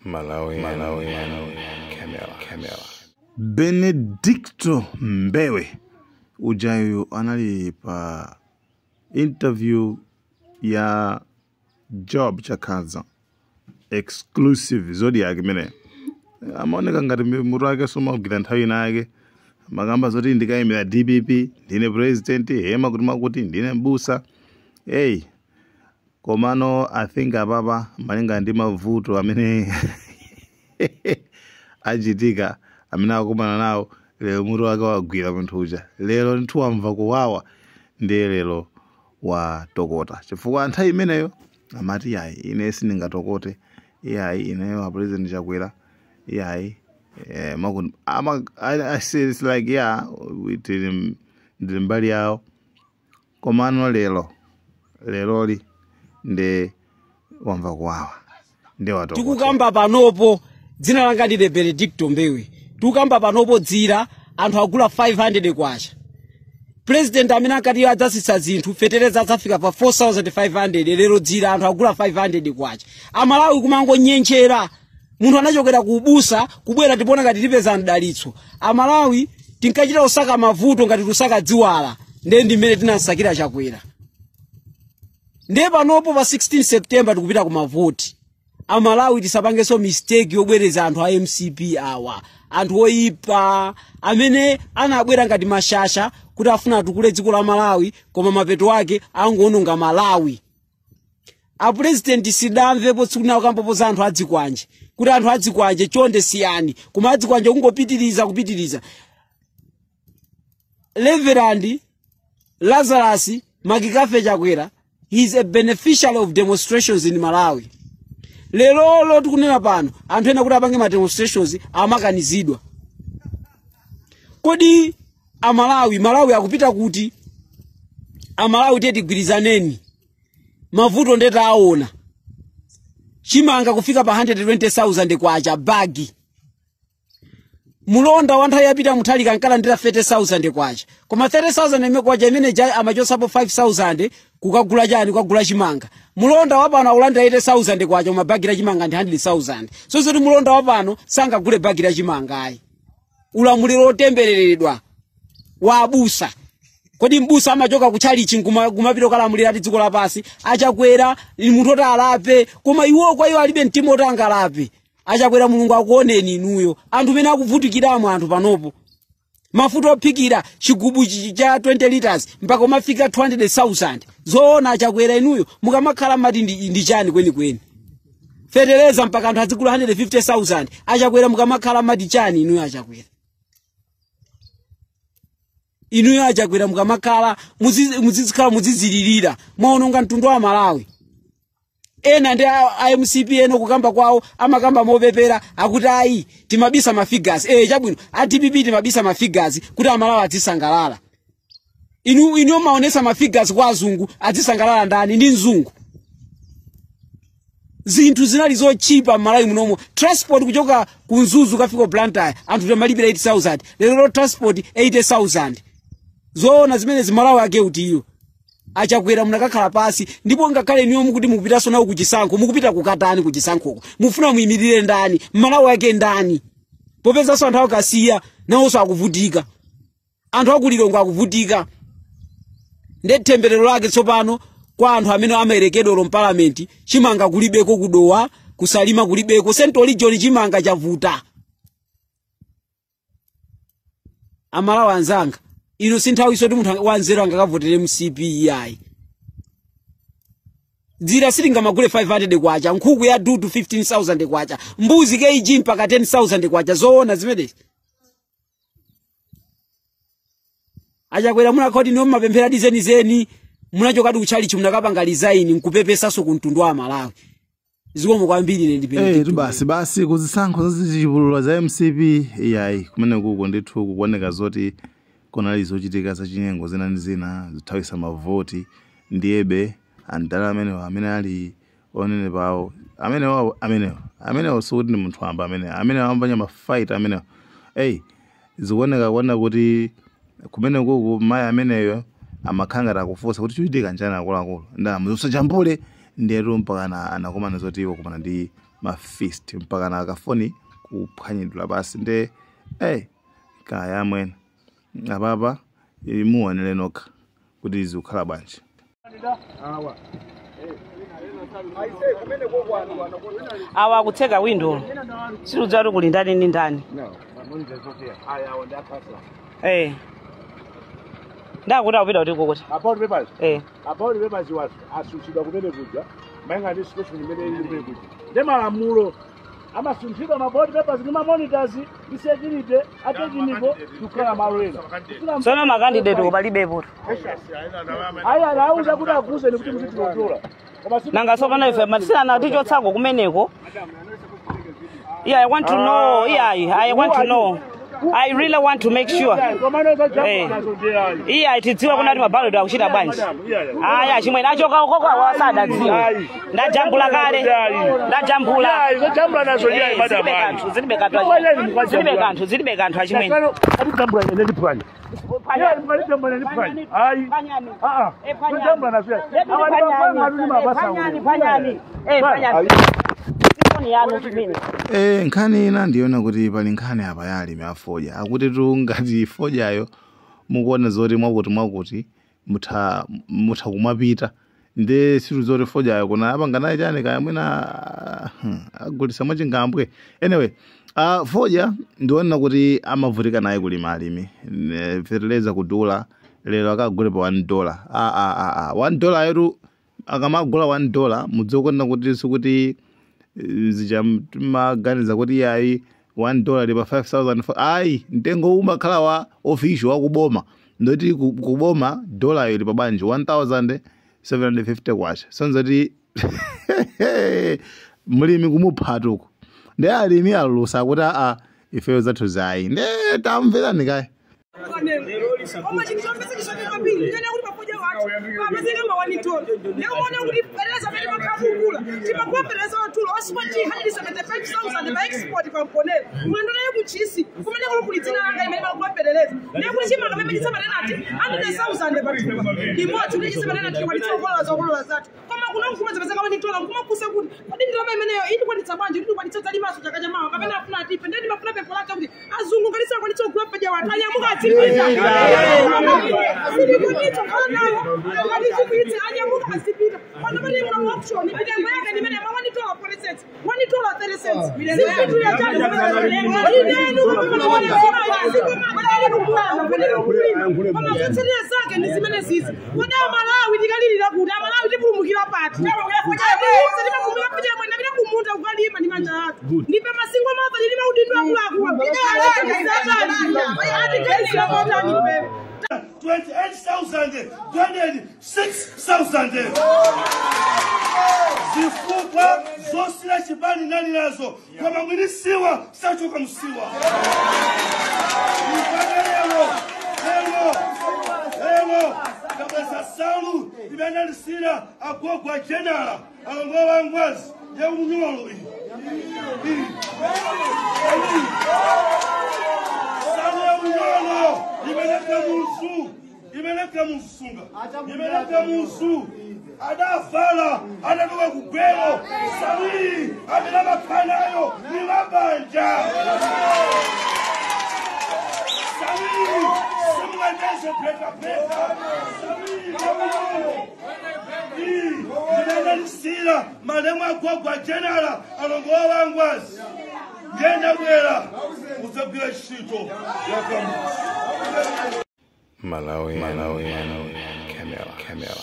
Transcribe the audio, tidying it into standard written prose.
Malawi, Malawi, Camera, Camera. Benedicto Mbewe ujayu anali pa interview ya Job Chakaza exclusive Zodiac imene amaoneka ngati mutu wake sumagwira. Nthawi ina yake makamba zoti ndikayimira DPP, ndine president, hema kuti makuti ndine mbusa. Hey, komano I think apapa, malinga ndi mavuto amene achitika, amene akukumana nawo lero, mutu wake wagwira munthu uja lero nthu wamva kuwawa, ndiye lero watokota, chifukwa nthawi imeneyo amati, "Yayi, ine sindingatokote, iyayi, ineyo a President Chakwera, iyayi." Makuti ama I say it's like, yeah, ndili mbali yawo. Komano lero leroli ndi wamva kuwawa, ndi watokota. Tikukamba panopo, dzina langa ndine Benedicto Mbewe. Tikukamba panopo, dzira anthu agula 500 kwacha. President amene ankati adzasitsa zinthu, fetereza adzafika pa 4500, lero dzira anthu agula 500 kwacha. Amalawi kumangonyenchera. Munthu anachokera ku ubusa kubwera, tipona ngati tipeza mdalitso. Amalawi tinkachita kusaka mavuto ngati tusaka dziwala, ndiye ndi mmene tinasakira Chakwera. Ndiye panopo pa 16 September tikupita ku mavoti. Amalawi, tisapangenso mistake yobwereza anthu a MCP awa, anthu oyipa amene anabwera ngati mashasha kuti afuna atukule dziko la Malawi, koma mapeto ake angoononga Malawi. Apurezidenti, sidamvepo tsiku lina kambopo za anthu adzikwanje, kuti anthu adzikwanje chonde siyani, koma adzikwanje kungopitiriza kupitiriza. Reverend Lazarus Makikafe Chakwera, he is a beneficiary of demonstrations in Malawi. Lero tikunena pano, anthu ena kuti apange ma demonstrations amakanizidwa. Kodi Amalawi, Malawi akupita kuti? Amalawi, tiye tigwirizaneni. Mavuto ndetaona, chimanga kufika pa 120,000 kwacha bagi. Mulonda wa nthawi yapita Mutharika ankalandira 30,000 kwacha, koma 30,000 imene kwacha imene ja amachosapo 5,000 kukagula chani? Kukagula chimanga. Mulonda wapano akulandira 80,000 kwacha, koma bagi la chimanga ndi 100,000. So zoti mulonda wapano sangagule bagi la chimanga ayi. Ulamuliro otembereredwa wa abusa. Kodi mbusa amachoka kutchalichi kumapita kukalamulira ati dziko lapansi? Achakwera ni munthu oti alape, koma iwo kwa iwo alibe mtima oti angalape. Achakwera, Mulungu akuoneni inuyo, anthu mene akuvutikiramo anthu panopo. Mafuta ophikira, chigubu cha 20 liters mpaka umafika 200,000. Zoona, Achakwera, inuyo mukamakhala mati ndi chani kwenikweni? Fetereza mpaka anthu azigula 150,000. Achakwera, mukamakhala mati chani inuyo? Achakwera, inuyo Achakwera, mukamakhala muzizikhala muzizilirira. Mwaononga mtundu wa Malawi. Ena ndi a MCP eno kukamba kwawo amakamba mopepera, akuti ayi, timabisa ma figures. Chabwino, a DPP timabisa ma figures kuti Amalawi azisangalala. Inu maonesa ma figures kwa azungu, azisangalala ndani? Ndi mzungu? Zinthu zinali zochipa m'Malawi munomo. Transport kuchoka ku Mzuzu kafika ku Blantyre anthu tamalipira 8000, lero transport 80,000. Zoona zimene Malawi ake utiyo? Achakwera, munakakhala pasi. Ndipo ngakhale niyo mukuti mukupitanso nawo kuchisankho, mukupita kukatani kuchisankhoko? Mufuna muyimirire ndani? Mmalawi ake ndani? Popezanso anthu akasiya nawonso akuvutika, anthu akulilongo akuvutika. Nde temberero lake tsopano kwa anthu amene amayerekedwa mpalamenti. Chimanga kulibeko kudowa, kusalima kulibeko, Central Region chimanga chavuta. Amalawi anzanga, ino si nthawi isoti munthu wanzeru angakavotere MCP, iyayi. Dzira silingamagule 500 kwacha, nkhuku ya dudu 15,000 kwacha, mbuzi kg mpaka 10,000 kwacha. Zoona zimenezi? Achakwera, munakhoti niwo mumapemphera zenizeni, munachokadi kutchalichi, munakapanga resign nkupepesanso ku mtundu wa Malawi. Zikomo kwambiri. Ine ndi Tu basi basi, kuzisankho zachipulula za MCP, iyayi, kumene kuko ndithu kukuoneka zoti kunali zochitika zachinyengo zina ndi zina zithawisa mavoti. Ndiyebe andala amenewo amene ali onenepawo amenewo, amenewo sikuti ndi munthu wamba, amenewo amapanya mafight amenewo. Eyi, zikuoneka kuona kuti kumene kuku mayi ameneyo amakhala ngati akufunsa kuti chochitika nchani akuluakulu, nda musajambule. Ndiyetu mpaka anakumana zoti iwo kumana ndi Mafist mpaka na akafoni kuphwanyidwa basi. Nde kaya mwene apapa muonere nokha kuti zikukhala bwanji. Awa akutseka window sirudziwa kuti kuli ndani ndi ndani. Ndakuti akupita kuti kukuti About papers. About papers was asusidwa kumene kuja malinga ndi situation imene ili kumene kuja ndi malamulo amasunthidwa ma board papers ndi ma monitors ndi security a technical kukhala malo ena. Tsono makandidate palibepo. Ayi, anauza kuti akuuzeni kuti muzitilotola koma Nanga tsopano ife matisana tichotsako kumeneko. Yeah, I want to know. Yeah, I want to know. I really want to make sure. Iya, tidziwe kuna kuti maballot akuchita bwanji. Aya, chimwene achoka ukoko awasadadziwe. Ndajambula kale. Ndajambula. Zojambula nazo yayi, madam. Zilibe kanthu, zilibe kanthu. Zilibe kanthu, zilibe kanthu achimwene. Atijambula ine ndiphwanya. Iya, mukatijambula ndiphwanya. Ayi. Ah ah. Zojambula nazo yayi. Awa ndi mabasa. Phwanyani, phwanyani. Phwanyani. Foni yanu chimene. Nkhani ina ndiyona kuti pali nkhani apa ya alimi afodya. Akuti tu ngati fodyayo mukuona zoti mwakuti mwakuti mutha kumapita nde situ zoti fodyayo kuna apanganayi chani kaya mwina agulisa mwachingambwe. Anyway, fodya ndiona kuti amavutika naye kulima alimi. Fertilizer kudula lero akagule pa $1. $1 yetu akamagula $1 mudzokona kuti sikuti zija maganiza kuti yayi $1 lipa 5000. Ayi, mtengo umakhala wa official wakuboma ndoti kuboma dola ili pa bwanji 1750 kwacha. Sonzati mlimi kumuphatuko ndi alimi alusa kuti a ifeyo zathu zayi nde tamverani kaye. Koma chinthu chomvetsa chisoni kwambiri ndiyona kuti pafuja wathu papezeka mawanitolo ndikuona kuti pereza pamene pakhavukula timakuwa pereza watulo osipa 275,000 pa export pa mponera ulendo naye kuchisi kumene kuli kuli dzina langa imene makuwa perereza ndikuti chimanga pamene chisamanena ti 100,000 pathumba imodzi kuti chisamanena ti tikwanitsa kukolola zokolola zathu koma kuno nkhuma zapezeka wanitola nkumakusa kuti kodi ndalama imeneyo itikwanitsa bwanji tikwanitsa zalimaso chaka chamawa kapena afuna atipe ndeni mafuna pempho lake kuti azungu ngati sakwanitsa kugula paja wathu anyamuka azipita silikwanitsa khala nawo ngati zipitse anyamuka azipita pano pali mulamu auction mitengo yake ndi imene ma $1 40 cents $1 30 cents zipitira chani inenu koma zotsatira zake ndi zimene zizi. Kodi Amalawi tikalirira kuti Amalawi tipulumukira pati? Atiuze timapulumukira pati amwe ndapita kumunda kukalima ndi manja athu ndipe masingo mava lili maudindo akuluakulu atiganizira motani pepe 28,000, 26,000. Zifukwa zosila chibali nani nazo koma mwini siwa sachoka msiwa mpaka lero lero lero kabweza salu imenalisira agogwa jenala alongo wangwazi yaunyolo iyi iyi salu yaunyolo imeleka musu imeleka musunga imeleka musu adavala adatoka kugwero salu amene amakhalayo ni mabanja salu simunganeze phekapheka salu yaunyolo imenalisira malemu agogwa jenala alongo wangwazi ngenda bwera udzagwira ntchito yakamusi. Malawi, Malawi, Camera, Camera.